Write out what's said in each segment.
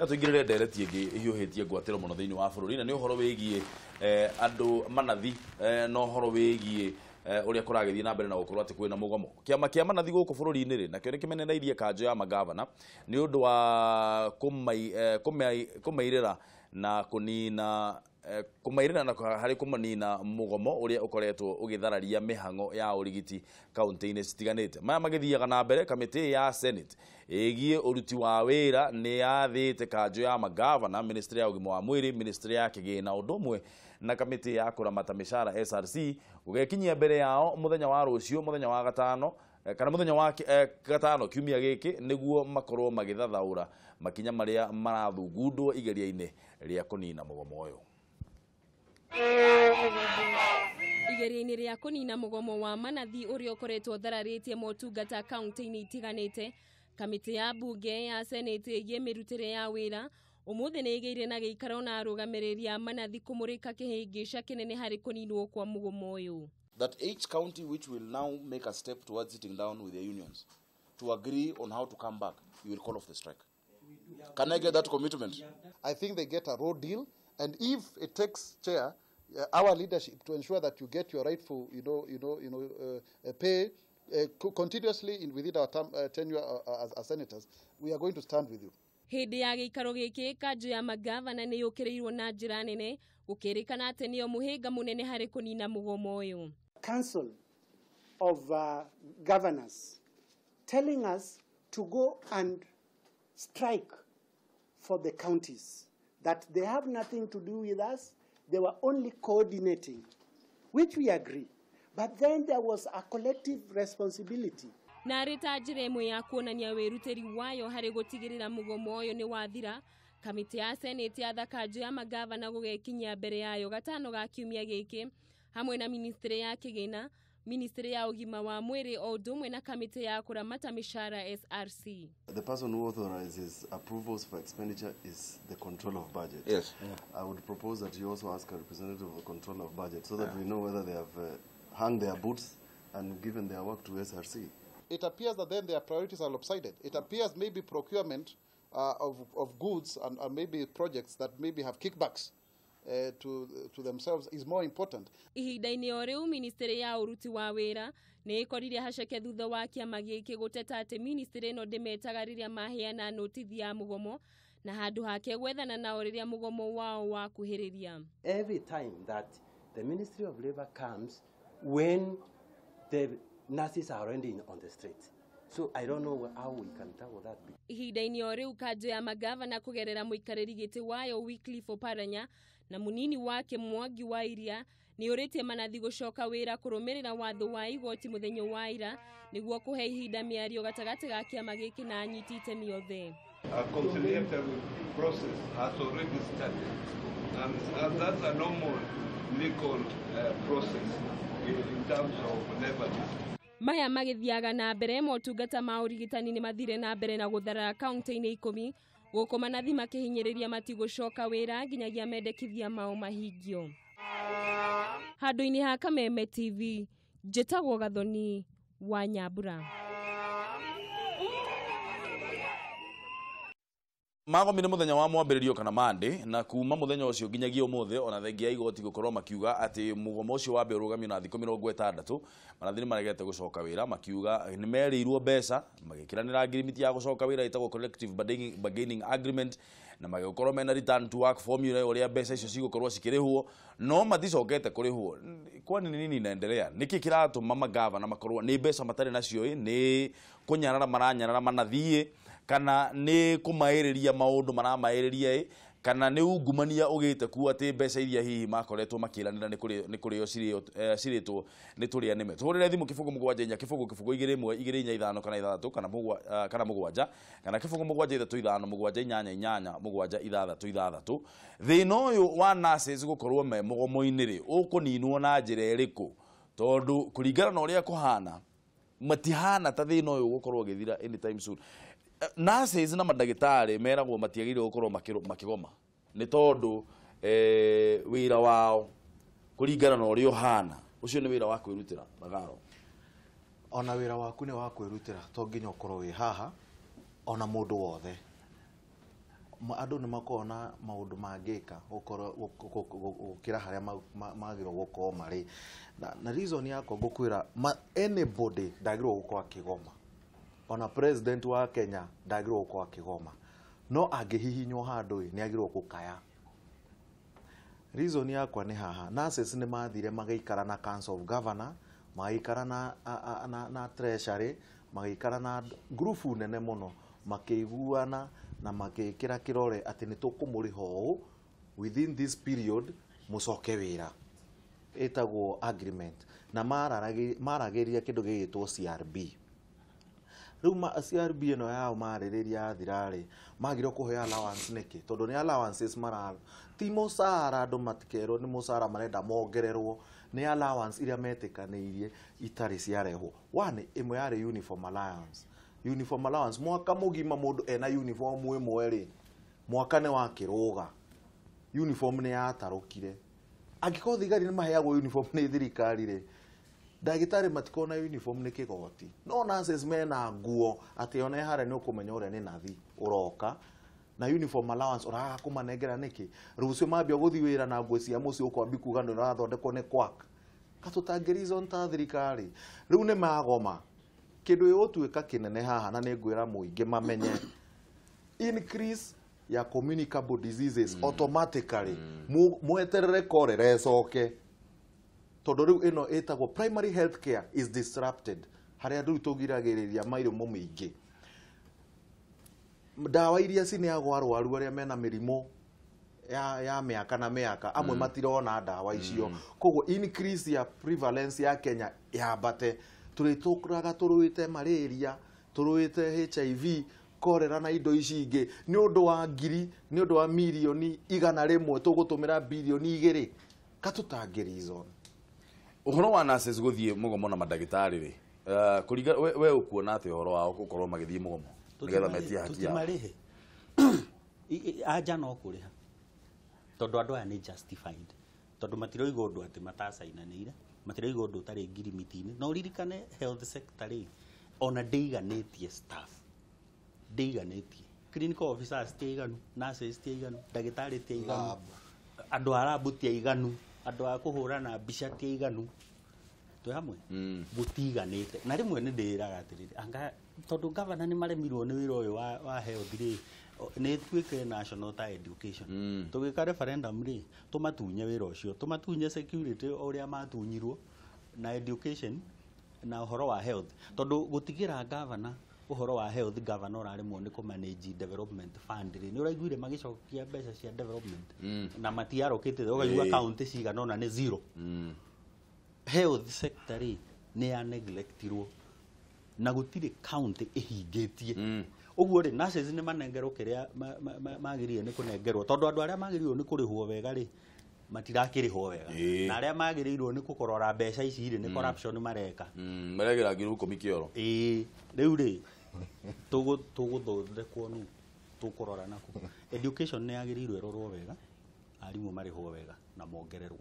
Na tũingĩrĩre ndereti ĩngĩ ĩhiũhĩtie ngwatĩro mũno thĩinĩ wa bũrũri, na nĩ ũhoro wĩgiĩ andũ manathi na ũhoro wĩgiĩ ũrĩa kũragĩthiĩ na mbere na gũkorwo atĩ kwĩna mũgomo. Kĩama kĩa manathi gũkũ bũrũri-inĩ rĩ, nakĩo nĩ kĩmenereirie kanjũ ya magavana nĩ ũndũ wa kũmairĩra na kũnina kũmairĩra na harĩ kũmanina mũgomo ũrĩa ũkoretwo ũgĩthararia mĩhang'o ya ũrigiti kaunti-inĩ citiganĩte. Maya magĩthiaga na mbere, kamĩtĩ ya Senate ĩgiĩ ũruti wa wĩra nĩ yathĩte kanjũ ya magavana, ministry ya ũgima wa mwĩrĩ, ministry ya kĩgĩna, ũndũ ũmwe na kamĩtĩ ya kũramata mĩcara SRC gũgekinyia mbere yao mũthenya wa rũciũ, mũthenya wa gatano kana mũthenya wa gatano kiumia gĩkĩ, nĩguo makorwo magĩthathaũra makinya marĩa marathugundwo igeria-inĩ rĩa kũnina mũgomo ũyũ. Igeria-inĩ rĩa kũnina mũgomo wa manathi ũrĩa ũkoretwo ũthararĩtie motungata kaunti-inĩ itiganĩte, kamĩtĩ ya mbunge ya Senate ĩgiĩ mĩrutĩre ya wĩra ũmũthĩ nĩ ĩgĩire na gĩikaro na arũgamĩrĩri a manathi kũmũrĩka kĩhĩngĩca kĩnene harĩ kũninwo kwa mũgomo ũyũ. That each county which will now make a step towards sitting down with the unions to agree on how to come back, you will call off the strike. Can I get that commitment? I think they get a raw deal, and if it takes, Chair, our leadership to ensure that you get your rightful, pay continuously within our term, tenure as senators, we are going to stand with you. Hĩndĩ ya gĩikaro gĩkĩ, kanjũ ya magavana nĩ yũkĩrĩirwo na njĩra nene, gũkĩrĩkana atĩ nĩyo mũhĩnga mũnene harĩ kũnina mũgomo ũyũ. Council of Governors telling us to go and strike for the counties, that they have nothing to do with us, they were only coordinating, which we agree. But then there was a collective responsibility. Na arĩ ta njĩra ĩmwe ya kuonania wĩrutĩri wayo harĩ gũtigĩrĩra mũgomo ũyũ nĩ wathira, kamĩtĩ ya Senate yatha kanjũ ya magavana gũgekinyia mbere yayo gatano ga kiumia gĩkĩ, hamwe na ministry ya kĩgĩna, ministry ya ũgima wa mwĩrĩ, o ũndũ ũmwe na kamĩtĩ ya kũramata mĩcara SRC. The person who authorizes approvals for expenditure is the controller of budget. Yes. I would propose that you also ask a representative of the controller of budget so that we know whether they have hung their boots and given their work to SRC. It appears that then their priorities are lopsided. It appears maybe procurement of goods and maybe projects that maybe have kickbacks to themselves is more important. Ihinda-inĩ o rĩu, ministry ya ũruti wa wĩra nĩ ĩkorire haceke thutha wa kĩama gĩkĩ gũteta atĩ ministry ĩno ndĩmetaga rĩrĩa maheana notithi ya mũgomo, na handũ hake gwethana nao rĩrĩa mũgomo wao wakuhĩrĩria. Every time that the Ministry of Labor comes when the nurses are already on the street. So I don't know how we can tackle that. Ihinda-inĩ o rĩu, kanjũ ya magavana kũgerera mũikarĩri gĩtĩ wayo Wycliffe Oparanya na mũnini wake Mwangi wa Iria nĩ ũrĩtie manathi gũcoka wĩra kũrũmĩrĩra watho wa igoti mũthenya wa ira nĩguo kũhe ihinda mĩario gatagatĩ ga kĩama gĩkĩ na anyiti itemi othe. A conciliatory process has already started, and that's a normal legal process in terms of labor. Maya magĩthiaga na mbere, motungata ma ũrigitani nĩ mathire na mbere na gũtharara kaunti-inĩ 10 gũkũ manathi makĩhinyĩrĩria matigũcoka wĩra nginyagia mendekithia mao mahingio. Handũ-inĩ ha Kameme TV, njĩtagwo Gathoni wa Nyambura. Magomire muthenya wa mwambĩrĩrio kana Monday, na kuma muthenya ũcio nginyagia ũmũthĩ ona thengia igoti gũkorwo makiuga atĩ mũgomo ũcio wambe ũrũgamio na thikũ 60, manathi nĩ maregete gũcoka wĩra, makiuga nĩ merĩirwo mbeca, magĩkĩranĩra ngirimiti ya gũcoka wĩra ĩtagwo collective bargaining agreement, na magĩkorwo mena return to work formula ũrĩa mbeca icio cigũkorwo cikĩrĩhwo, no maticokete kũrĩhwo. Kwani nini inaendelea? Nĩkĩ kĩratũma magavana makorwo nĩ mbeca matarĩ nacio, nĩ kũnyarara maranyarara manathiĩ, kana nĩ kũmaĩrĩria maũndũ maramaĩrĩria, kana nĩ ungumania ũgĩte ku atĩ mbeca iria hihi makoretwo makĩranĩra nĩ kũrĩo cirĩtwo nĩ tũrĩa nĩme. Tũhũrĩre thimũ 0 7 4 0 0 2 1 2 4 5 kana 6 kana 7 kana 0 7 3 5 7 8 8 7 6 6. Thĩna ũyũ wa nurses gũkorwo me mũgomo-inĩ rĩ, ũkũninwo na njĩra ĩrĩkũ? Tondũ kũringana na ũrĩa kũhana, matihana ta thĩna ũyũ ũgũkorwo ũgĩthira anytime soon. Nurses na mandagĩtarĩ meragwo matiagĩrĩirwo gũkorwo makĩgoma nĩ tondũ wĩra wao kũringana na ũrĩa ũhana, ũcio nĩ wĩra wa kwĩrutĩra Ragaro. Ona wĩra waku nĩ wa kwĩrutĩra, to nginya ũkorwo wĩ haha, ona mũndũ wothe. Andũ nĩ makoragwo na maũndũ mangĩka gũkorwo gũkĩra harĩa magĩrĩirwo gũkorwo marĩ. Na reason yakwa ngũkwĩra, anybody ndagĩrĩirwo gũkorwo akĩgoma. Ona president wa Kenya ndagĩrĩirwo gũkorwo akĩgoma. No angĩhihinywo handũ ĩ, nĩ agĩrĩirwo gũkaya. Reason yakwa nĩ haha, nurses nĩ mathire magĩikara na Council of Governor, magĩikara na Treasury, magĩikara na ngurubu nene mũno, makĩiguana na magĩkĩra kĩrore atĩ nĩ tũkũmũrĩha ũũ within this period mũcoke wĩra. Ĩtagwo agreement. Na maragĩria kĩndũ gĩgĩtwo CRB. Rĩu CRB ĩno yao marĩrĩria yathira-rĩ, magĩrĩirwo kũheo allowance nĩkĩ? Tondũ nĩ allowances mara, ti mũcara, andũ matikerwo nĩ mũcara marenda mongererwo, nĩ allowance iria metĩkanĩirie itarĩ ciarehwo. One, ĩmwe yarĩ uniform allowance. Uniform allowance, mwaka mũgima mũndũ ena uniform ĩmwe rĩ, mwaka nĩ wakĩrũga. Uniform nĩ yatarũkire. Angĩkorwo thigari nĩ maheagwo uniform nĩ thirikari rĩ, ndagĩtarĩ matikorwo na uniform nĩ kĩgoti. No nurses mena nguo atĩ ona harĩa nĩ ũkũmenya ũrĩa nĩ nathi ũroka, na uniform allowance ũraga kũmanengera nĩkĩ? Rũciũ mambia gũthiĩ wĩra na nguo cia mũciĩ ũkwambi kuga nĩ ũrathondekwo nĩ quack. Katũtangĩ reason ta thirikari. Rĩu nĩ magoma. Kĩndũ gĩgũtuĩka kĩnene haha na nĩ ngwĩra mũingĩ mamenye increase ya communicable diseases automatically. Mweterere cholera ĩcoke. Tondũ rĩu ĩno ĩtagwo primary health care is disrupted. Harĩa rĩu tũgiragĩrĩria mĩrimũ mĩingĩ. Ndawa iria cineagwo arwaru arĩa mena mĩrimũ ya mĩaka na mĩaka, amwe matirona ndawa icio. Koguo increase ya prevalence ya Kenya yambate. Tũrĩtũraga tũrũĩte malaria, tũrũĩte HIV, cholera na indo ici ingĩ. Nĩ ũndũ wa ngiri, nĩ ũndũ wa mirioni 100 tũgũtũmĩra birioni 2. Katũtangĩ reason. Ũhoro wa nurses gũthiĩ mũgomo na mandagĩtarĩ rĩ, kũringa we ũkuona atĩ ũhoro wao gũkorwo magĩthiĩ mũgomo nĩgetha metie haki yao? Tũtimarĩhe. Anja no kũrĩha. Tondũ andũ aya nĩ justified. Tondũ matiroiga ũndũ atĩ matacainanĩire, matiroiga ũndũ ũtarĩ ngirimiti-inĩ. Na ũririkane health sector rĩ, ona ndĩiganĩtie staff. Ndĩiganĩtie. Clinical officers ti aiganu, nurses ti aiganu, ndagĩtarĩ ti aiganu, andũ a lab ti aiganu, andũ a kũhũrana mbica ti aiganu. Twĩ hamwe? Gũtiganĩte. Na rĩmwe nĩ ndĩraga atĩrĩrĩ, anga tondũ governor nĩ maremirwo nĩ wĩra ũyũ wa health rĩ, nĩ ĩtuĩke national ta education. Tũgĩka referendum rĩ, tũmatunye wĩra ũcio, tũmatunye security o ũrĩa matunyirwo na education na ũhoro wa health. Tondũ gũtigĩra governor ũhoro wa health, governor ũraremwo nĩ kũ manage development fund rĩ, nĩ ũraiguire magĩcokia mbeca cia development na matiarokĩte, ũkaigua county cigana ũna nĩ zero. Health sector rĩ, nĩ ya neglectirwo na gũtirĩ county ĩhingĩtie. Ũguo rĩ, nurses nĩ manengerwo kĩrĩa magĩrĩire nĩ kũnengerwo, tondũ andũ arĩa magĩrĩirwo nĩ kũrĩhwo wega rĩ, matirakĩrĩhwo wega. Na arĩa magĩrĩirwo nĩ kũkorora mbeca ici rĩ, nĩ corruption mareka. Maregera 10,000 kĩoro. Ĩĩ, rĩu rĩ, tũgũthondekwo nũ, tũkũrora nakũ. Education nĩ yagĩrĩirwo ĩrorwo wega, arimũ marĩhwo wega na mongererwo.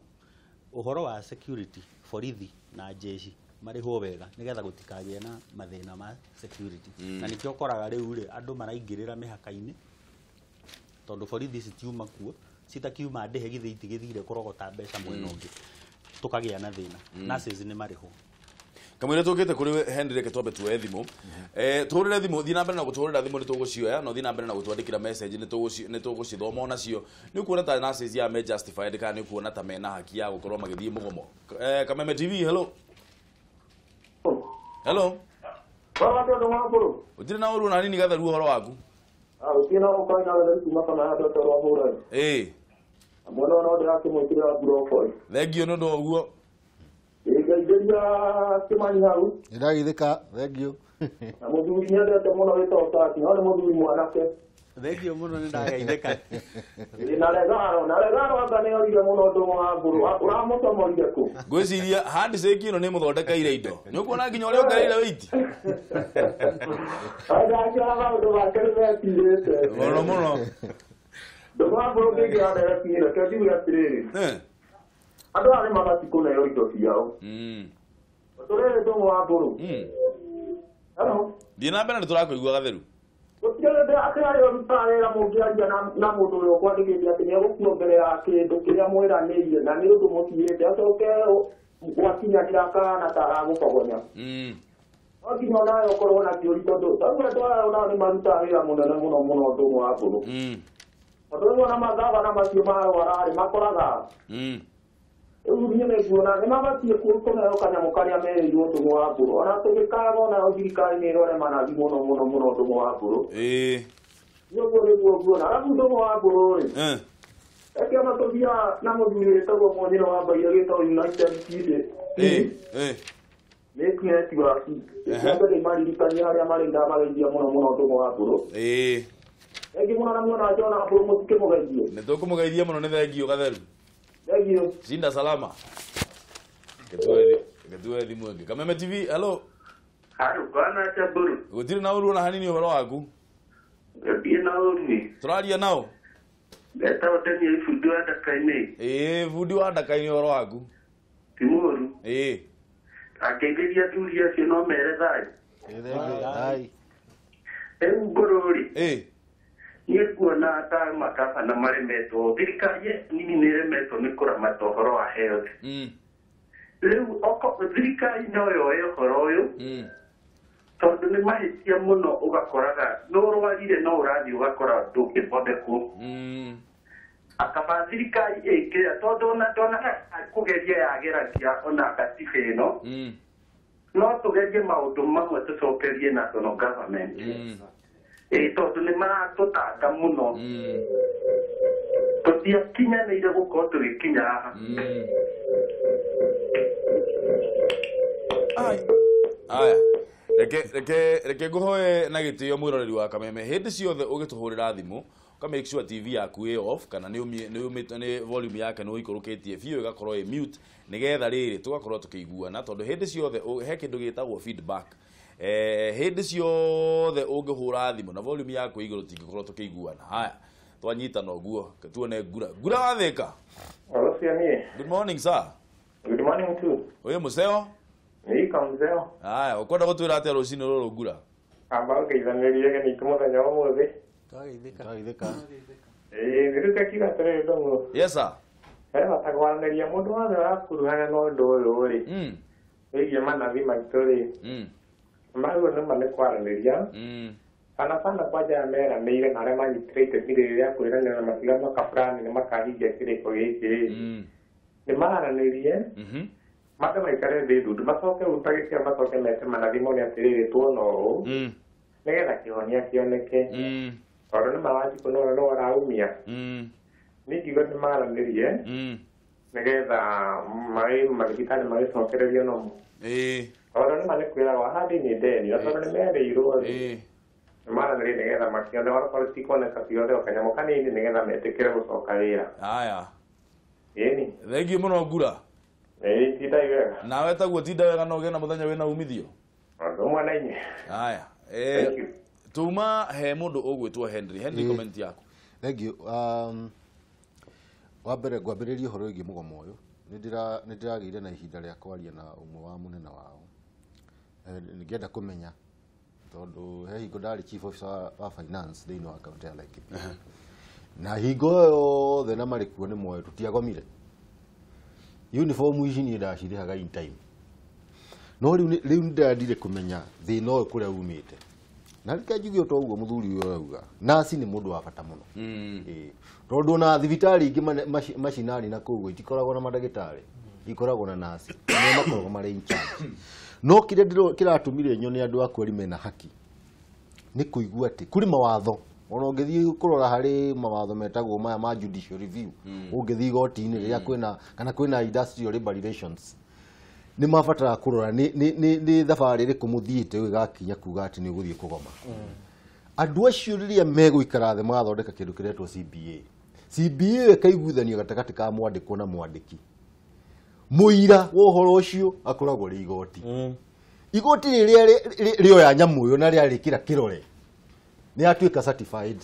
Ũhoro wa security, borithi na jeshi marĩhwo wega nĩgetha gũtikagĩe na mathĩna ma security. Na nĩkĩo ũkoraga rĩu rĩ, andũ maraingĩrĩra mĩhaka-inĩ tondũ borithi citiuma kuo, citakiuma ndĩhe githĩ itigĩthire kũrogota mbeca mwena ũngĩ, tũkagĩa na thĩna. Nurses nĩ marĩhwo. Kamũira tũkĩte kũrĩ Henry, reke twambe tuoe thimũ. Tũhũrĩre thimũ, thiĩ na mbere na gũtũhũrĩra thimũ, nĩ tũgũcioya, na ũthiĩ na mbere na gũtwandĩkĩra message, nĩ tũgũcithoma onacio. Nĩ ũkuona ta nurses ya me justified kana nĩ ũkuona ta mena haki ya gũkorwo magĩthiĩ mũgomo? Kameme TV, hello. Hello. Ũtirĩ na ũru na nini gatheru ũhoro waku? Ũtirĩ ũkaina wega kuma kana handũ ũtarĩ hũra. Mwena no ndĩrakĩmwĩkĩrĩra mburoko. Thengiũ nĩ ũndũ wa ũguo. Ĩngeithĩria Kĩmani hau. Nĩndagithĩka, thengiũ. Na mũthuri nyendete mũno wĩtagwo Tati, no nĩ mũthuri mwanake. Thengio mũno, nĩ ndagaithĩka. Ĩ, na Regaro, na Regaro anga nĩ orire mũno ũndũ wa ngũrũ. Ũramũcomorire kũ? Ngwĩciria handshake ĩno nĩ mũthondekeire indo. Nĩ ũkuona nginya ũrĩa ongereire weight. Ndakĩona maũndũ make nĩ metirĩte. Mũno mũno. Ndũ wa ngũrũ ngĩingĩra ndereti reke njuge atĩrĩrĩ. Andũ aya nĩ mabatiĩ kũneo indo ciao. Tondũ rĩrĩ ndũng'ũ wa ngũrũ. Hello. Thiĩ na mbere, nĩ tũrakũigua gatheru. Gũtirĩ Akĩrarĩ ũrutaga wĩra mũngĩaria na mũndũ ũrĩa ũkwandĩkĩte atĩ nĩegũkuongerera kĩndũ kĩrĩa mwĩranĩire na nĩ ũndũ mũtigĩte acoke gwakinyanĩra akahana ta aragũbogonya. No nginya onawe ũkorwo na kĩũri tondũ tarĩu andũ aya onao nĩ marutaga wĩra mũnene mũno mũno Ndũng'ũ wa Mbũrũ. Tondũ rĩu ona magavana macio marwara-rĩ makoraga rĩu niĩ nĩnguona nĩ mabatiĩ kũheo kanyamũ karĩa merĩirwo Ndũng'ũ wa Mbũrũ. Ona tũgĩkaga onayo thirikari nĩ ĩrore manathi mũno mũno mũno Ndũng'ũ wa Mbũrũ. Niĩ ũguo nĩguo nguona. Arabu Ndũng'ũ wa Mbũrũ-rĩ, reke ona tũthiaga na mũthuri wĩtagwo Mwonyero wa Mbaia gĩtagwo United TV. Nĩ network. Ĩkĩambere maririkania arĩa marĩ ndamageithia mũno mũno Ndũng'ũ wa Mbũrũ. Thengiũ mũno na muona John Mbũrũ mũtikĩmũgeithie. Nĩ tũkũmũgeithia mũno nĩ thengiũ Gatheru. Thengiũ. Shinda salama. Gĩtue thimũ ĩngĩ. Kameme TV, hello. Haro bwana Chaburu. Gũtirĩ na ũru ona hanini ũhoro waku. Gũtirĩ na ũru. Tũraria nao. Ndetagwo Daniel bundi wa Ndaka-inĩ. Bundi wa Ndaka-inĩ ũhoro waku. Ti mũru. Angeithĩria athuri acio no mere thayũ. Thayũ. Rĩu Ngũrũ-rĩ. Niĩ nguona ta makabana maremetwo thirikari nini nĩ ĩremetwo nĩ kũramata ũhoro wa health. Rĩu thirikari no yoe ũhoro ũyũ tondũ nĩ mahĩtia mũno ũgakoraga nĩ ũrwarire no ũrathiĩ ũgakora ndũngĩthondekwo. Akaba thirikari ĩkĩra tondũ ona ndonaga kũgeria yageragia ona gatiba ĩno no tũgerie maũndũ mamwe tũcokerie national government. Tondũ nĩ maratũtanga mũno. Tũtiakinyanĩire gũkorwo tũgĩkinya haha. Aya. Reke ngũhoe na gĩtĩo mwĩroreri wa Kameme hĩndĩ ciothe ũgĩtũhũrĩra thimũ ũka make sure TV yaku ĩ off kana nĩ volume yake nĩ ũikũrũkĩtie biũ ĩgakorwo ĩ mute nĩgetha rĩrĩ tũgakorwo tũkĩiguana tondũ hĩndĩ ciothe he kĩndũ gĩtagwo feedback. Hĩndĩ ciothe ũngĩhũra thimũ na volume yaku igũrũ tingĩkorwo tũkĩiguana. Haya twanyitana ũguo tuone Ngura. Ngura wathĩka. Good morning sir. Good morning too. Ũyũ mũceo? Nĩika mũceo. Haya ũkwenda gũtwĩra atĩa rũcinĩ rũrũ Ngura? Amba ũgeithanĩrie ageni aitũ mũthenya wa ũmũthĩ. Twageithĩka. Rĩu ngakiuga atĩrĩrĩ Ndũng'ũ. Yes sir. He bata kwaranĩria mũndũ wothe ũrakuruhana na ũndũ ũyũ rĩ. Wĩgiĩ manathi maitũ rĩ. Maguo nĩma nĩ kwaranĩria. Sana sana kwanja aya meranĩire na arĩa manyitĩrĩire itemi rĩrĩ rĩa kwĩranĩra na makiuga mwaka fulani nĩ makahingia kĩrĩko gĩkĩ rĩ. Nĩ maranĩrie. Mambe maikare thĩ ndundu macoke rĩu ta gĩkĩra macoke mete manathi mone atĩrĩrĩ tuona ũũ. Nĩgetha kĩhonia kĩoneke. Tondũ nĩ mawanjikũ no no araumia. Niĩ ingiuga nĩ maranĩrie. Nĩgetha mathibitarĩ magĩcokererio nomo. Tondũ nĩma nĩ kwĩragwo ahadi nĩ ndeni tondũ nĩ merĩirwo rĩ. Nĩ maranĩrie nĩgetha makĩone onakorwo tikuoneka ciothe o kanyamũ kanini nĩgetha metĩkĩre gũcoka wĩra. Haya. Ĩni. Thengiũ mũno Ngura. Tindai wega. Nawe taguo tinda wega na ũgĩe na mũthenya wĩna umithio. Ũndũ ũmwe na inyuĩ. Haya. Tuma he mũndũ ũgwĩtwo Henry. Henry comment yaku. Thengiũ. Wa mbere ngwambĩrĩria ũhoro wĩgiĩ mũgomo ũyũ. Nĩ ndĩragĩire na ihinda rĩa kwaria na ũmwe wa mũnene wao. Nĩngĩenda kũmenya tondũ he hingo ndarĩ chief officer wa finance thĩinĩ wa kaunti ya Laikipia. Na hingo yothe na marĩ kuo nĩ moĩ tũtiagomire. Uniform ici niĩ ndacirĩhaga in time. No rĩu nĩndĩrendire kũmenya thĩna ũyũ kũrĩa umĩte. Na reke njuge o ta ũguo mũthuri ũyũ arauga, naci nĩ mũndũ wa bata mũno. Tondũ ona thibitarĩ ingĩ macinani na kũu itikoragwo na mandagĩtarĩ, ikoragwo na naci, nĩo makoragwo marĩ in charge. No kĩrĩa kĩratũmire nyone andũ a kweri mena haki nĩ kũigua atĩ kũrĩ mawatho. Ona ũngĩthiĩ kũrora harĩ mawatho metagwo maya ma judicial review, ũngĩthiĩ igoti-inĩ rĩrĩa kwĩna kana kwĩna industrial labor relations, nĩ mabataraga kũrora nĩ thabarĩ ĩrĩkũ mũthiĩte ĩgakinya kuga atĩ nĩ ũgũthiĩ kũgoma. Andũ acio rĩrĩa megũikara thĩ magathondeka kĩndũ kĩretwo CBA. CBA ĩkaiguithanio gatagatĩ ka mwandĩkwo na mwandĩki. Mũira wa ũhoro ũcio akoragwo rĩ igoti. Igoti rĩrĩa rĩoya nyamũ ĩyo na rĩarĩkĩra kĩrore nĩ yatuĩka certified.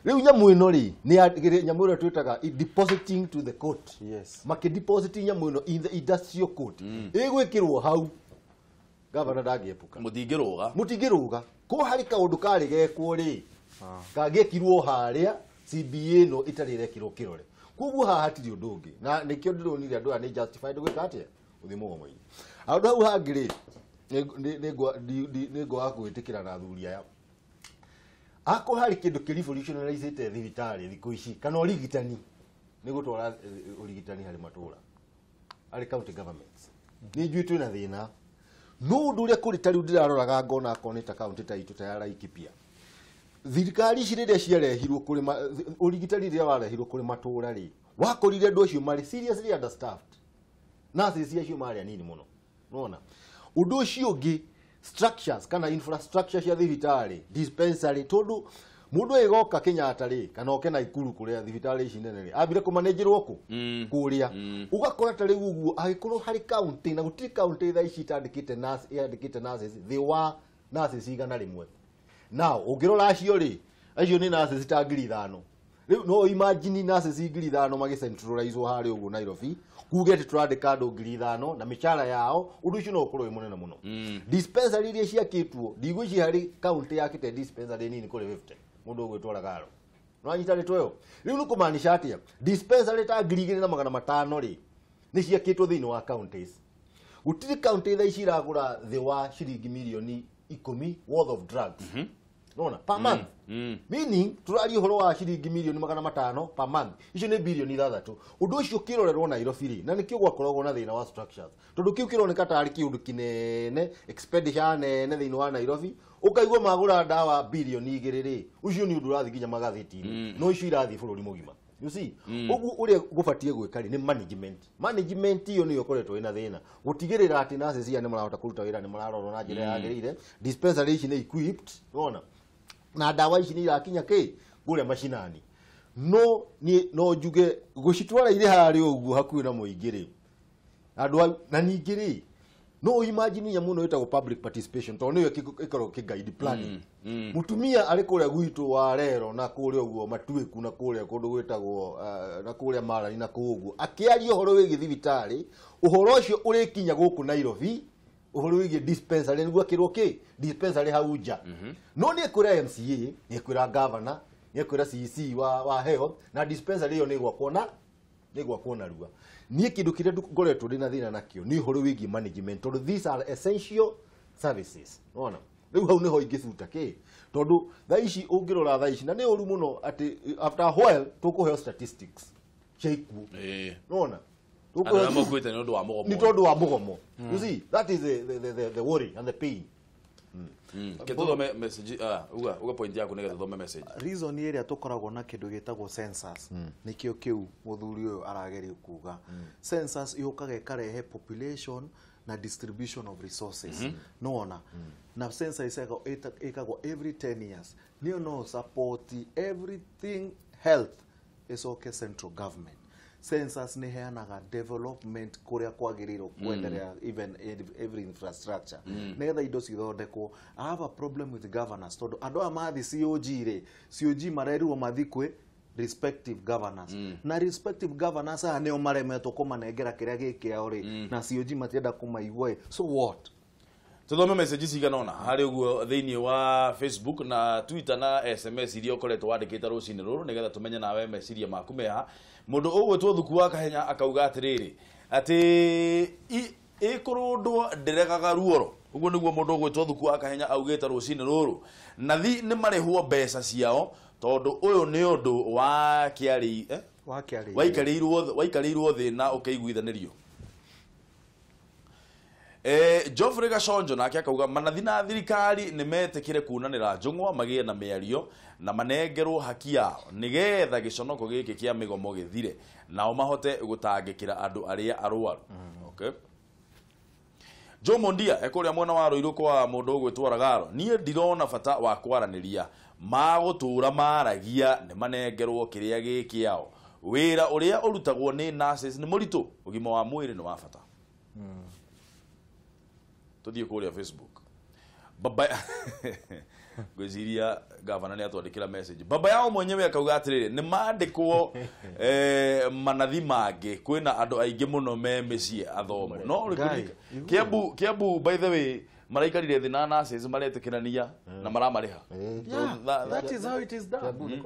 Rĩu nyamũ ĩno rĩ nĩ nyamũ ĩrĩa twĩtaga depositing to the court. Makĩ deposit nyamũ ĩno in the industrial court. Ĩgwĩkĩrwo hau Gavana ndangĩepuka. Mũtingĩrũga. Mũtingĩrũga. Ko harĩ kaũndũ karĩ gekwo rĩ, kangĩekirwo harĩa CBA no ĩtarĩ ĩrekirwo kĩrore. Koguo haha hatirĩ ũndũ ũngĩ. Na nĩkĩo ndĩronire andũ aya nĩ justified gwĩka atĩa? Gũthiĩ mũgomo-inĩ. Handũ hau hangĩ rĩ, nĩ ngwaga kwĩtĩkĩra na athuri aya. Akorwo harĩ kĩndũ kĩ revolutionarizĩte thibitarĩ thikũ ici kana ũrigitani, nĩ gũtwara ũrigitani harĩ matũra, harĩ county governments. Nĩ njũĩ twĩna thĩna. No ũndũ ũrĩa kũrĩ ta rĩu ndĩraroraga ngona akorwo nĩ ta county ta itũ ta ya Laikipia. Thirikari ici rĩrĩa ciarehirwo kũrĩ ũrigitani rĩrĩa warehirwo kũrĩ matũra rĩ, wakorire andũ acio marĩ seriously understaffed. Nurses acio marĩ anini mũno. Unaona? Ũndũ ũcio ũngĩ, structures kana infrastructure cia thibitarĩ, dispensary, tondũ mũndũ agĩgoka Kenyatta rĩ, kana oke Naikuru kũrĩa thibitarĩ ici nene rĩ, ambire kũmanenjerwo kũ? Kũrĩa. Ũgakora ta rĩu ũguo angĩkorwo harĩ county, na gũtirĩ county thaa ici itandĩkĩte nurse, yandĩkĩte nurses thĩ wa nurses 100. Now, ũngĩrora acio rĩ, acio nĩ nurses ta 5,000. Rĩu no imagine nurses 5,000 magĩcentralizwo harĩa ũguo Nairobi, kuge atĩ tũrandĩka andũ 5,000 na mĩcara yao, ũndũ ũcio no ũkorwo wĩ mũnene mũno. Dispensary iria ciakĩtwo, ndigwĩciria harĩ county yakĩte dispensary nini kũrĩ 50, mũndũ ũgwĩtwara Garo. Nĩwanyita ndeto ĩyo? Rĩu nĩ kũmaanisha atĩa? Dispensary ta 2,500 rĩ, nĩ ciakĩtwo thĩinĩ wa counties. Gũtirĩ county thaa ici iragũra thĩ wa ciringi mirioni 10 worth of drugs. Nona, per month. Meaning, tũraria ũhoro wa ciringi mirioni 500 per month. Icio nĩ bilioni 6. Ũndũ ũcio ũkĩrorerwo Nairobi rĩ, na nĩkĩo gwakoragwo na thĩna wa structures. Tondũ kĩu kĩroneka tarĩ kĩũndũ kĩnene, expenditure nene thĩinĩ wa Nairobi, ũkaigua magũra ndawa bilioni 2 rĩ, ũcio nĩ ũndũ ũrathiĩ nginya magathĩti-inĩ. No icio irathiĩ bũrũri mũgima. You see, ũguo ũrĩa gũbatiĩ gwĩka rĩ nĩ management. Management iyo nĩyo ĩkoretwo ĩna thĩna. Gũtigĩrĩra atĩ nurses aya nĩ marahota kũruta wĩra, nĩ mararorwo na njĩra yagĩrĩire. Dispensary ici nĩ equipped, unaona? Na ndawa ici nĩ irakinya kĩ kũrĩa macinani. No niĩ no njuge gũcitwara irĩ harĩa ũguo hakuhĩ na mũingĩ rĩ, andũ na ningĩ rĩ, no imagine nyamũ ĩno ĩtagwo public participation, tondũ nĩyo ĩkoragwo ĩkĩ guide planning. Mũtumia arĩ kũrĩa gwitũ wa Rero na kũrĩa ũguo Matuĩku na kũrĩa kũndũ gwĩtagwo na kũrĩa Marani na kũu ũguo, akĩaria ũhoro wĩgiĩ thibitarĩ, ũhoro ũcio ũrĩkinya gũkũ Nairobi, ũhoro wĩgiĩ dispensary nĩguo akĩrwo kĩ dispensary hau nja. No nĩ ekwĩra MCA, nĩ ekwĩra governor, nĩ ekwĩra CEC wa health, na dispensary ĩyo nĩ ĩgwakwo na nĩ ĩgwakwo narua. Niĩ kĩndũ kĩrĩa ngoretwo ndĩ na thĩna nakĩo nĩ ũhoro wĩgiĩ management, tondũ these are essential services. Unaona? Rĩu hau nĩho ingĩcuta kĩ, tondũ thaa ici ũngĩrora thaa ici, na nĩ ũru mũno atĩ after a while tũkũheo statistics cia ikuũ. Unaona? Andũ arĩa makuĩte nĩ ũndũ wa mũgomo. Nĩ tondũ wa mũgomo. You see, that is the worry and the pain. Kĩtũthome message, uga point yaku nĩgetha tũthome message. Reason ĩrĩa tũkoragwo na kĩndũ gĩtagwo census, nĩkĩo kĩu mũthuri ũyũ arageria kuga. Census yũkaga ĩkarehe population na distribution of resources. Nĩwona? Na census ĩkagwo every 10 years. Nĩyo no support everything health ĩcoke central government. Census nĩ heanaga development kũrĩa kwagĩrĩirwo kwenderea, even every infrastructure. Nĩgetha indo cithondekwo. I have a problem with governors, tondũ andũ aya mathiĩ COG rĩ, COG marerirwo mathiĩ kwĩ respective governors. Na respective governors aya nĩo maremetwo kũmanengera kĩrĩa gĩ kĩao rĩ, na COG matienda kũmaigua ĩ. So what? Tuthome message cigana ũna harĩ ũguo thĩinĩ wa Facebook na Twitter na SMS iria ũkoretwo wandĩkĩte rũcinĩ rũrũ nĩgetha tũmenye nawe meciria maku meha. Mũndũ ũgwĩtwo Thuku wa Kahenya akauga atĩrĩrĩ, atĩ ĩkũrũndwo ndĩregaga ruoro. Ũguo nĩguo mũndũ ũgwĩtwo Thuku wa Kahenya augĩte rũcinĩ rũrũ. Nathi nĩ marĩhwo mbeca ciao tondũ ũyũ nĩ ũndũ wa kĩarĩ, waikarĩirwo thĩ na ũkĩiguithanĩrio. Geoffrey Gachonjo nake akauga manathi na thirikari nĩ metĩkĩre kunanĩra njũng'wa magĩe na mĩario na manengerwo haki yao nĩgetha gĩconoko gĩkĩ kĩa mĩgomo gĩthire nao mahote gũtangĩkĩra andũ arĩa arwaru. Okay. Joe Mondia ekũrĩa mwena wa Ruiru kwa mũndũ ũgwĩtwo Ragaro, niĩ ndirona bata wa kwaranĩria, magũtũra maragia nĩ manengerwo kĩrĩa gĩ kĩao. Wĩra ũrĩa ũrutagwo nĩ nurses nĩ mũritũ, ũgima wa mwĩrĩ nĩ wa bata. Tuthiĩ kũrĩa Facebook. Baba ngwĩciria gavana nĩ atwandĩkĩra message. Baba yao mwenyewe akauga atĩrĩrĩ, nĩ mandĩkwo manathi mangĩ, kwĩna andũ aingĩ mũno me mĩciĩ athomo. No Kiambu by the way, Maraikarire thĩ na nurses maretĩkĩrania na maramarĩha. Yeah, that is how it is done.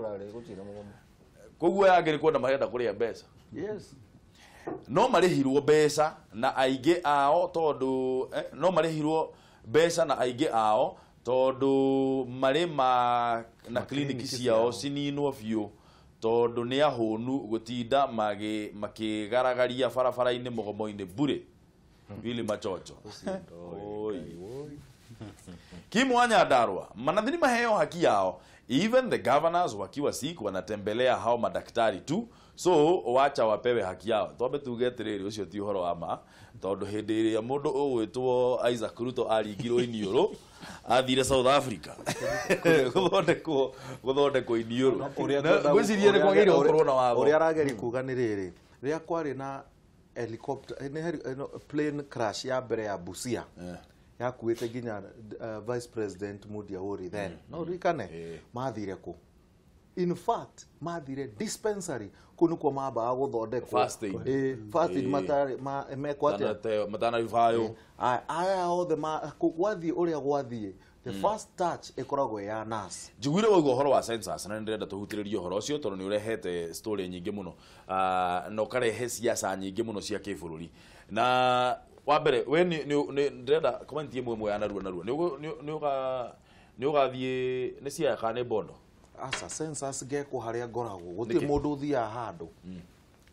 Koguo yangĩ nĩ kwenda marenda kũrĩa mbeca. Yes. No marĩhirwo mbeca na aingĩ ao tondũ no marĩhirwo mbeca na aingĩ ao tondũ marĩ ma na kliniki ciao cininwo biũ tondũ nĩ ahũnu gũtinda makĩgaragaria barabara-inĩ mũgomo-inĩ bure. Willy Machocho. Oi. Kimwanya Darwa, manathini maheo haki yao. Even the governors wakiwa sick wanatembelea hao madaktari tu, so wacha wapewe haki yao. Twambe tuge atiriri ucio ti uhoro wa ma tondu hindi iria mundu ugwitwo Isaac Ruto aringirwo iniuru athire South Africa guthondekwo iniuru. Ngwiciria ni kwagĩrĩire gũkorwo na watho. Uria arageria kuga ni riri riria kwari na helicopter plane crash ya mbere ya Busia yakuĩte nginya Vice President Mudia Ori then no ririkane mathire ku in fact mathire dispensary kuu nikuo mambaga guthondekwo first aid matari mekwo atia matana ribayo aya othe gwathie uria gwathie the first touch ikoragwo ya nurse. Njiguire waigua ũhoro wa census na nĩndĩrenda tũhutĩrĩrie ũhoro ũcio tondũ nĩ ũrehete story nyingĩ mũno na ũkarehe siasa nyingĩ mũno cia kĩbũrũri. Na wa mbere we nĩ ndĩrenda comment ĩmwe ĩmwe ya narua narua nĩ ũgathiĩ nĩ Siaya kana nĩ Bondo? Aca census ngekwo harĩa ngoragwo gũtirĩ mũndũ ũthiaga handũ.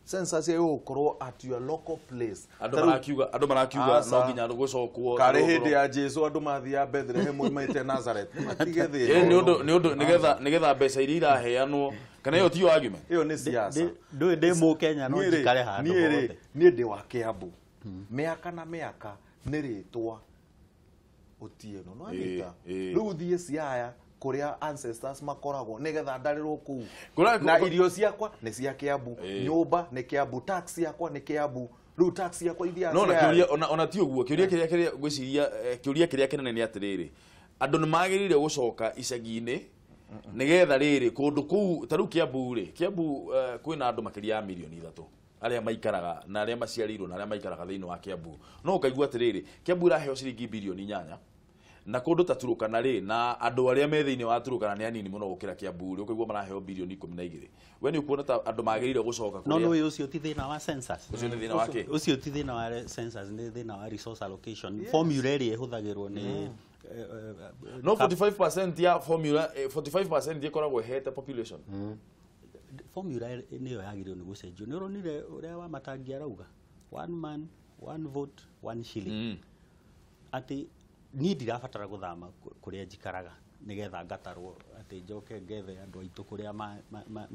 Census ĩgũkorwo at your local place. Andũ marakiuga no nginya gũcokwo. Karĩ hĩndĩ ya Jesu andũ mathiaga Bethlehem maite Nazareth. Matige thĩna. Nĩ ũndũ nĩgetha mbeca iria iraheanwo kana ĩyo tiyo argument. Ĩyo nĩ siasa. Ndũĩ ndĩ Mũkenya no njikare handũ hothe. Niĩ ndĩ wa Kiambu. Mĩaka na mĩaka nĩ rĩtwa Otieno no anyita. Rĩu thiĩ Siaya kuria ancestors makoragwo nigetha ndarĩrwo kuu na irio ciakwa nĩ cia Kiambu, nyũmba nĩ Kiambu, tax yakwa nĩ Kiambu, rĩu tax yakwa ithiaga no na kĩũria ona ti ũguo kĩũria kĩrĩa kĩrĩa ngwĩciria kĩũria kĩrĩa kĩnene nĩ atĩrĩrĩ andũ nĩ magĩrĩire gũcoka icagi-inĩ nigetha rĩrĩ kũndũ kũu ta rĩu Kiambu rĩ Kiambu kwĩna andũ makĩria ya mirioni 3 arĩa maikaraga na arĩa maciarĩirwo na arĩa maikaraga thĩinĩ wa Kiambu no ũkaigua atĩrĩrĩ Kiambu ĩraheo ciringi bilioni 8 na kũndũ ta Turukana rĩ na andũ arĩa me thĩinĩ wa Turukana nĩ anini mũno gũkĩra Kiambu rĩ ũkaigua maraheo bilioni 12 we nĩ ũkuona ta andũ magĩrĩire gũcoka kũrĩa no no ũcio ti thĩna wa census ũcio nĩ thĩna wa kĩ ũcio ti thĩna wa census nĩ thĩna wa resource allocation formula ĩrĩa ĩhũthagĩrwo nĩ no 45% ya formula 45% ĩkoragwo ĩhete population formula nĩyo yagĩrĩirwo nĩ gũcenjio nĩ ũronire ũrĩa wa Matangi arauga one man one vote one shilling atĩ niĩ ndirabatara gũthama kũrĩa njikaraga nĩgetha ngatarwo atĩ njoke ngethe andũ aitũ kũrĩa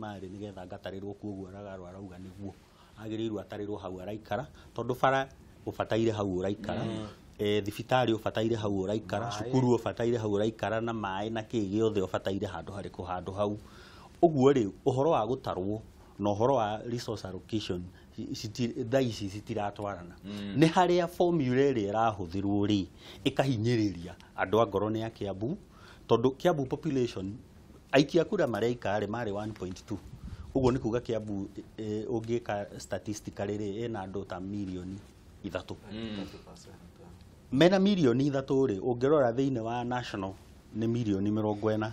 marĩ nĩgetha ngatarĩrwo kuo ũguo Aragarwa arauga nĩguo agĩrĩirwo atarĩrwo hau araikara tondũ bara ũbataire hau ũraikara thibitarĩ ũbataire hau ũraikara cukuru ũbataire hau ũraikara na maĩ na kĩ gĩothe ũbataire handũ harĩkũ handũ hau ũguo rĩ ũhoro wa gũtarwo na ũhoro wa resource allocation thaa ici citiratwarana nĩ harĩa formula ĩrĩa ĩrahũthĩrwo rĩ ĩkahinyĩrĩria andũ a ngoro nĩ a Kiambu tondũ Kiambu population aikia kura marĩa rĩ marĩ 1.2 ũguo nĩ kuga Kiambu ũngĩka statistically rĩ ĩna andũ ta mirioni 3 mena mirioni 3 rĩ ũngĩrora thĩinĩ wa national nĩ mirioni 40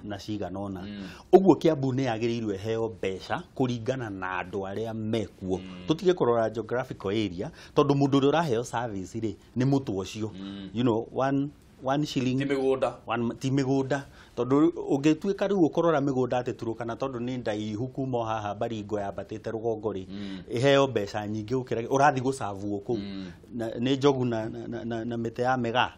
na cigana ũna ũguo Kiambu nĩ yagĩrĩirwo ĩheo mbeca kũringana na andũ arĩa mekuo tũtige kũrora geographical area tondũ mũndũ ũrĩa ũraheo service rĩ nĩ mũtwe ũcio you know one shilling ti mĩgũnda ti mĩgũnda tondũ ũngĩtuĩka rĩu ũkũrora mĩgũnda atĩ Turukana tondũ nĩ ndaihu kuma haha Baringo yambatĩte rũgongo rĩ ĩheo mbeca nyingĩ gũkĩra ũrathiĩ gũcabuo kũu nĩ njogu na mĩtĩ ya mĩgaa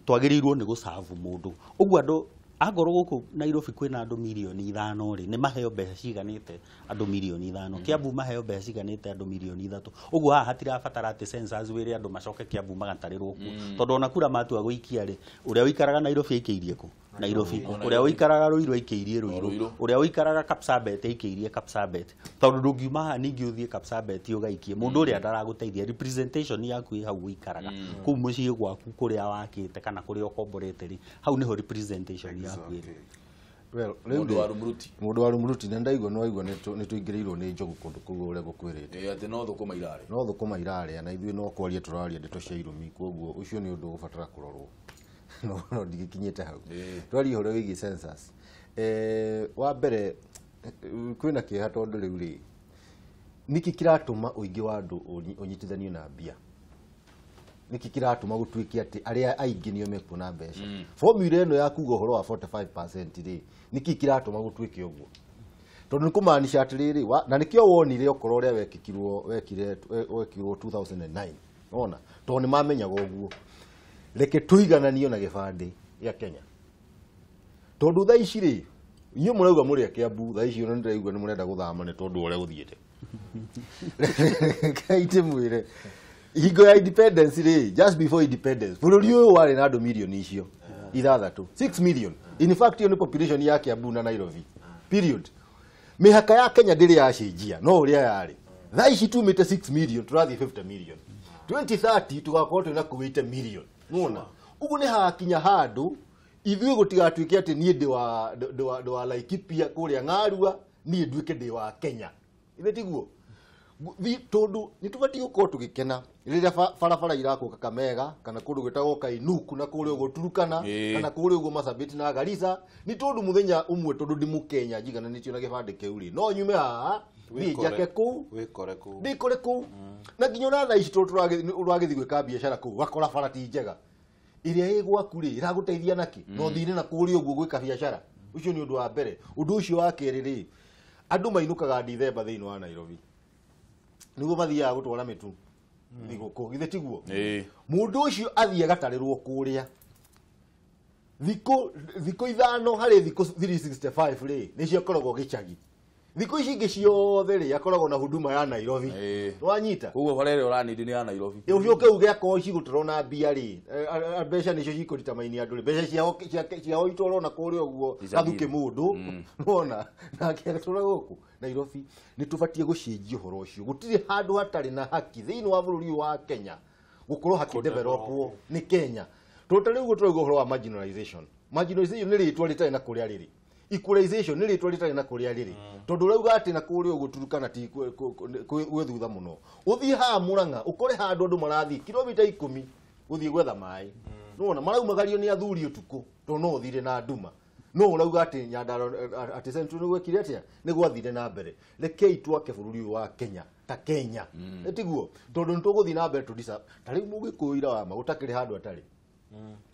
twagĩrĩirwo nĩ gũcabu mũndũ ũguo andũ angorwo gũkũ Nairobi kwĩna andũ mirioni 5 rĩ nĩ maheo mbeca ciganĩte andũ mirioni 5 Kiambu maheo mbeca ciganĩte andũ mirioni 3 ũguo haha hatirabatara atĩ census wĩre andũ macoke Kiambu magatarĩrwo kuo tondũ ona kura matua gũikia rĩ ũrĩa ũikaraga Nairobi aikĩirie kũ Nairobi ũrĩa ũikaraga Ruiru aikĩirie Ruiru ũrĩa ũikaraga Kapsabet aikĩirie Kapsabet tondũ ndũngiuma haha ningĩ ũthiĩ Kapsabet ũgaikie mũndũ ũrĩa ndaragũteithia representation yaku ĩ hau ũikaraga kũu mũciĩ gwaku kũrĩa wakĩte kana kũrĩa ũkomborete rĩ hau nĩho representation yaku ĩrĩ. Well, Mũndũ wa Rumuruti. Mũndũ wa Rumuruti na ndaigua no aigua nĩ tũingĩrĩirwo nĩ njogu kũndũ kũu ũrĩa gũkwĩrĩte. Ĩĩ atĩ no thũkũma irarĩa. No thũkũma irarĩa na ithuĩ no kwaria tũraria ndeto cia irumi, koguo ũcio nĩ ũndũ ũgũbatara kũrorwo. No ndigĩkinyĩte hau. Twarie ũhoro wĩgiĩ census. Wa mbere kwĩna kĩeha tondũ rĩu rĩ nĩkĩ kĩratũma ũingĩ wa andũ ũnyitithanio na mbia? Nĩkĩ kĩratũma gũtuĩke atĩ arĩa aingĩ nĩo mekuona mbeca? Formula ĩno ya kuga ũhoro wa 45% rĩ, nĩkĩ kĩratũma gũtuĩke ũguo? Tondũ nĩ kũmaanisha atĩrĩrĩ, na nĩkĩo wonire okorwo ũrĩa wekirwo 2009, wona, tondũ nĩ mamenyaga ũguo. Reke tũigananio na gĩbandĩ gĩa Kenya. Tondũ thaa ici rĩ, inyuĩ mũrauga mũrĩ a Kiambu, thaa ici ona nĩndĩraigua nĩ mũrenda gũthama nĩ tondũ ũrĩa gũthiĩte. Rekei ndĩmwĩre, hingo ya independence rĩ, just before independence, bũrũri ũyũ warĩ na andũ mirioni icio ithathatũ, 6 million. In fact iyo nĩ population ya Kiambu na Nairobi. Period. Mĩhaka ya Kenya ndĩrĩ yacenjia, no ũrĩa yarĩ. Thaa ici tumĩte 6 million, tũrathiĩ 50 million. 2030 tũgakorwo twĩna kũu 80 million. Nĩwona? Ũguo nĩ hakinya handũ ithuĩ gũtigatuĩke atĩ niĩ ndĩ wa Laikipia kũrĩa Ng'arua, niĩ nduĩke ndĩ wa Kenya. Ithe tiguo? Tondũ nĩ tũbatiĩ gũkorwo tũgĩkena rĩrĩa barabara irakwo Kakamega kana kũndũ gwĩtagwo Kainuku na kũrĩa ũguo Turukana kana kũrĩa ũguo Marsabit na Garissa, nĩ tondũ mũthenya ũmwe tondũ ndĩ mũkenya njigananĩtio na gĩbandĩ kĩu rĩ, no nyume haha thiĩ njake kũu ndĩkore kũu. Na nginya ona thaa ici tondũ ũragĩthiĩ gwĩka biacara kũu ũgakora bara ti njega, ĩrĩa ĩ gwaku rĩ ĩragũteithia nakĩ? No ũthire na kũrĩa ũguo gwĩka biacara. Ũcio nĩ ũndũ wa mbere. Ũndũ ũcio wa kerĩ rĩ, andũ mainũkaga Dithemba thĩinĩ wa Nairobi nĩguo mathiaga gũtwara mĩtu thigũkũ, githĩ tiguo? Mũndũ ũcio athiĩ agatarĩrwo kũrĩa thikũ ithano harĩ thikũ 365 rĩ, nĩcio akoragwo gĩcagi. Thikũ ici ingĩ ciothe rĩ, akoragwo na huduma ya Nairobi. Wanyita? Koguo bara ĩrĩa ũranindi nĩ ya Nairobi. Ũcoke uge akorwo cigũtwarwo na mbia rĩ, mbeca nĩcio cikũritamaini andũ rĩ, mbeca ciao itwarwo na kũrĩa ũguo gathukĩ mũndũ, nĩwona, nake agatũra gũkũ Nairobi. Nĩ tũbatiĩ gũcenjia ũhoro ũcio. Gũtirĩ handũ hatarĩ na haki thĩinĩ wa bũrũri ũyũ wa Kenya gũkorwo hakĩdevelopwo nĩ Kenya. Tondũ ta rĩu ũguo tũrauga ũhoro wa marginalization. Marginalization nĩ rĩtwa rĩtarĩ na kũrĩa rĩrĩ. Equalization nĩ rĩtwa rĩtarĩ na kũrĩa rĩrĩ. Tondũ ũrauga atĩ na kũrĩa ũguo Turukana ti gwĩ thutha mũno. Ũthiĩ haha Murang'a ũkore handũ andũ marathiĩ kilomita 10 gũthiĩ gwetha maĩ. Nĩwona maraumagario nĩ athuri ũtukũ tondũ no ũthire na nduma. No ũrauga atĩ Nyandarua atĩ Central nĩ gwekire atĩa? Nĩ gwathire na mbere. Rekei twake bũrũri ũyũ wa Kenya ta Kenya. Tiguo? Tondũ nĩ tũgũthiĩ na mbere tũdisa. Ta rĩu Mũgĩkũyũ ira wa ma gũtakĩrĩ handũ atarĩ.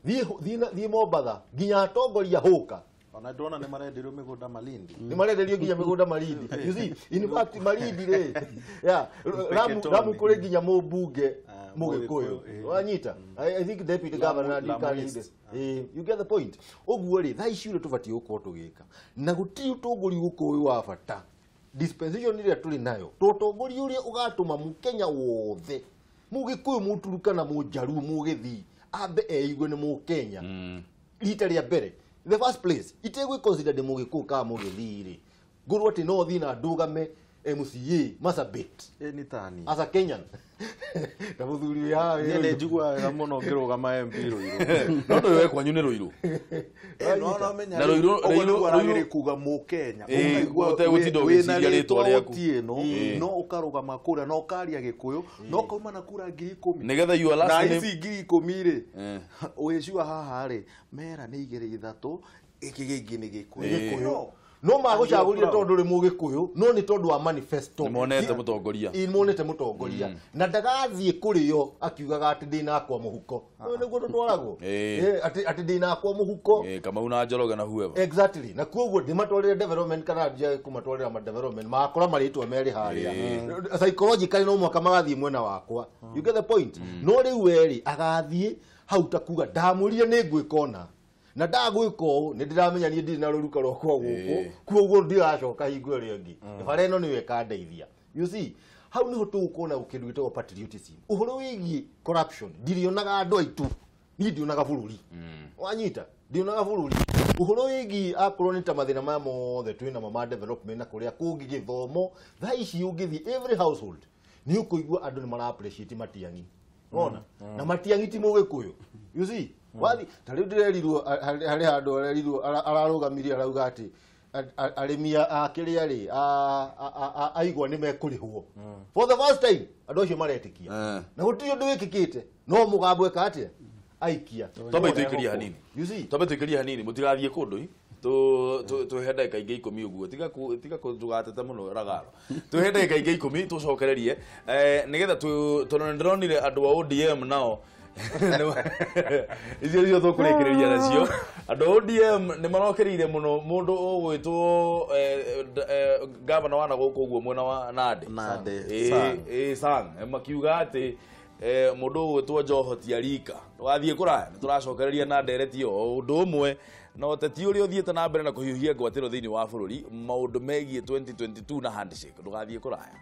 Thiĩ Mombatha nginya atongoria hũka. Ona ndona nĩ marenderio mĩgũnda Malindi. Nĩ marenderio nginya mĩgũnda Malindi. You see, in fact Malindi rĩ, yeah, Lamu kũrĩ nginya mũmbunge Mũgĩkũyũ. Wanyita? I think deputy governor ndikani. You get the point. Ũguo rĩ, thaa ici ũrĩa tũbatiĩ gũkorwo tũgĩka. Na gũtirĩ ũtongoria gũkũ wĩ wa bata. Dispensation ĩrĩa tũrĩ nayo, to ũtongoria ũrĩa ũgatũma mũkenya wothe, Mũgĩkũyũ, Mũturukana, Mũjaruo, Mũgĩthii, ambe eigue nĩ Mũkenya. Rita rĩa mbere, in the first place, itegwĩ consider ndĩ Mũgĩkũyũ kana Mũgĩthii rĩ, ngorwo atĩ no thiĩ na ndũgame MCA Marsabit as a Kenyan. Na mũthuri ũyũ haha Niĩ nĩ njiguaga wega mũno ngĩrũgama MP Ruiru. No ndũĩ we kwanyu nĩ Ruiru. Na Ruiru ũguo nĩguo aragĩrĩ kuga Mũkenya. Ũkaigua ũtegũtinda wĩna ũgĩciria rĩtwa rĩaku. Otieno, no ũkarũgama kũrĩa na ũkaria Gĩkũyũ, no ũkauma na kura 10,000. Nĩgetha your last Na name ici 10,000 rĩ, wĩcua haha rĩ, mera nĩ 2 3, gĩkĩ gĩngĩ nĩ Gĩkũyũ. Gĩkũyũ. No magũcagũrire tondũ rĩ Mũgĩkũyũ, no nĩ tondũ wa manifesto. Nĩmonete mũtongoria. Nĩmonete mũtongoria. Na ndagathiĩ kũrĩo akiugaga atĩ ndĩ nakwa mũhuko. Ũyũ nĩguo tũtwaragwo. Atĩ ndĩ nakwa mũhuko. Kamau na Njoroge na whoever. Exactly. Na koguo ndĩmatwarĩre development kana njage kũmatwarĩra ma development, magakora marĩtwa merĩ harĩa. Psychologically no mũhaka magathiĩ mwena wakwa. You get the point? No rĩu we rĩ, agathiĩ hau ta kuga ndamũrire nĩ ngwĩka ũna. Na ndagwĩka ũũ nĩ ndĩramenya niĩ ndirĩ na rũruka rwakwa gũkũ, koguo ndiracoka hingo ĩrĩa ĩngĩ. Bara ĩno nĩyo ĩkandeithia. You see, hau nĩho tũgũkorwo na kĩndũ gĩtagwo patriotism. Ũhoro wĩgiĩ corruption, ndirionaga andũ aitũ, niĩ ndionaga bũrũri. Wanyita? Ndionaga bũrũri. Ũhoro wĩgiĩ akorwo nĩ ta mathĩna maya mothe twĩna mo ma development na kũrĩa kũngĩ gĩthomo, thaa ici ũngĩthiĩ every household nĩ ũkũigua andũ nĩ mara appreciate Matiang'i. Wona? Na Matiang'i ti Mũgĩkũyũ. You see? Wathi ta rĩu ndĩrerirwo harĩ handũ arerirwo ararũgamirie arauga atĩ arĩmi a kĩrĩa rĩ aigua nĩ mekũrĩhwo for the first time andũ acio maretĩkia na gũtirĩ ũndũ wĩkĩkĩte no mũgambo eka atĩa aikia. Twambe tũikĩrie hanini. You see? Twambe tũikĩrie hanini mũtigathiĩ kũndũ tũhe ndagĩka ingĩ 10 ũguo tiga ndũgatete mũno ragaro tũhe ndagĩka ingĩ 10 tũcokererie nĩgetha tondũ nĩndĩronire andũ a ODM nao icio nicio tũkũrĩkĩrĩria nacio. Andũ a ODM nĩ marokereire mũno mũndũ ũgwĩtwo gavana wa nagũkũ ũguo mwena wa Nandi Sang makiuga atĩ mũndũ ũgwĩtwo Joho ti arika ndũgathiĩ kũraya nĩ tũracokereria na ndereti o ũndũ ũmwe na ũteti ũrĩa ũthiĩte na mbere na kũhiũhia ngwatĩro thĩinĩ wa bũrũri maũndũ megiĩ 2022 na handshake ndũgathiĩ kũraya.